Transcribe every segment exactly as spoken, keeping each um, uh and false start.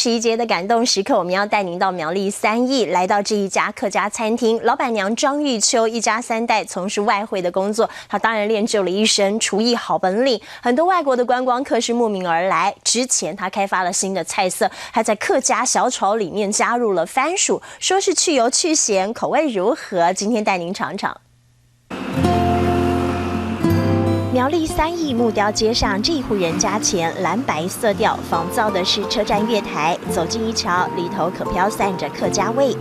这一节的感动时刻，我们要带您到苗栗三义，来到这一家客家餐厅，老板娘张玉秋一家三代从事外汇的工作，她当然练就了一身厨艺好本领。很多外国的观光客是慕名而来，之前她开发了新的菜色，还在客家小炒里面加入了番薯，说是去油去咸，口味如何？今天带您尝尝。苗栗三义木雕街上这一户人家前蓝白色调仿造的是车站月台，走进一瞧，里头可飘散着客家味。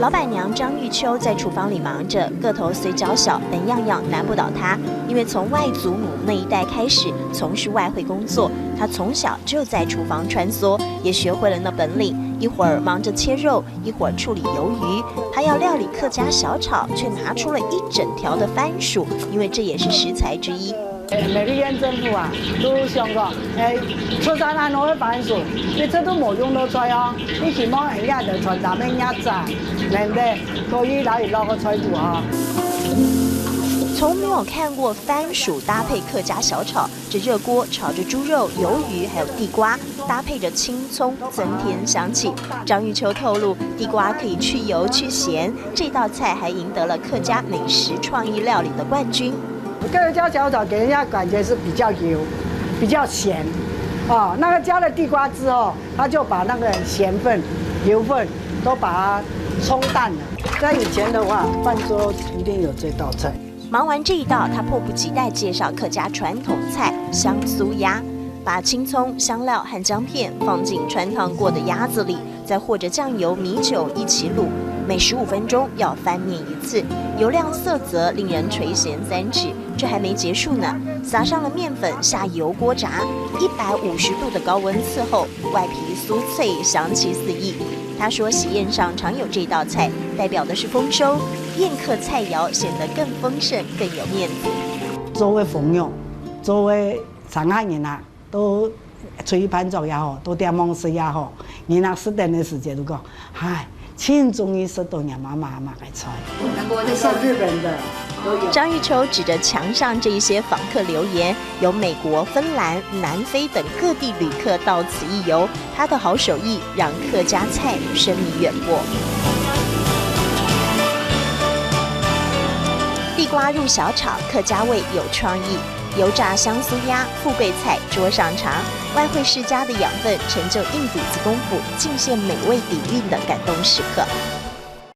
老板娘张玉秋在厨房里忙着，个头虽娇小，但样样难不倒她。因为从外祖母那一代开始从事外汇工作，她从小就在厨房穿梭，也学会了那本领。一会儿忙着切肉，一会儿处理魷鱼，她要料理客家小炒，却拿出了一整条的番薯，因为这也是食材之一。苗栗县政府啊，都想讲，哎，出產恁好个番薯，你這都無用到菜哦。你希望人家个傳統个熱茶，能得可以拿來落个菜肚啊。从没有看过番薯搭配客家小炒，这热锅炒着猪肉、鱿鱼还有地瓜，搭配着青葱，增添香气。张玉秋透露，地瓜可以去油去咸，这道菜还赢得了客家美食创意料理的冠军。客家小炒给人家感觉是比较油、比较咸，啊，那个加了地瓜之后，它就把那个咸分、油分都把它冲淡了。在以前的话，饭桌一定有这道菜。忙完这一道，他迫不及待介绍客家传统菜香酥鸭，把青葱、香料和姜片放进穿烫过的鸭子里，再和着酱油、米酒一起卤，每十五分钟要翻面一次，油亮色泽，令人垂涎三尺。这还没结束呢，撒上了面粉，下油锅炸，一百五十度的高温伺候，外皮酥脆，香气四溢。他说，喜宴上常有这道菜，代表的是丰收，宴客菜肴显得更丰盛，更有面子。做个豐肉，做个上下人啊，都炊飯桌也好，都店望食也好，人啊食等个時节都讲，嗨，真中意食到若妈妈妈个菜。像日本的都有。张玉秋指着墙上这一些访客留言，有美国、芬兰、南非等各地旅客到此一游，他的好手艺让客家菜声名远播。地瓜入小炒，客家味有创意。油炸香酥鸭，富贵菜桌上尝，外汇世家的养分成就硬底子功夫，尽显美味底蕴的感动时刻。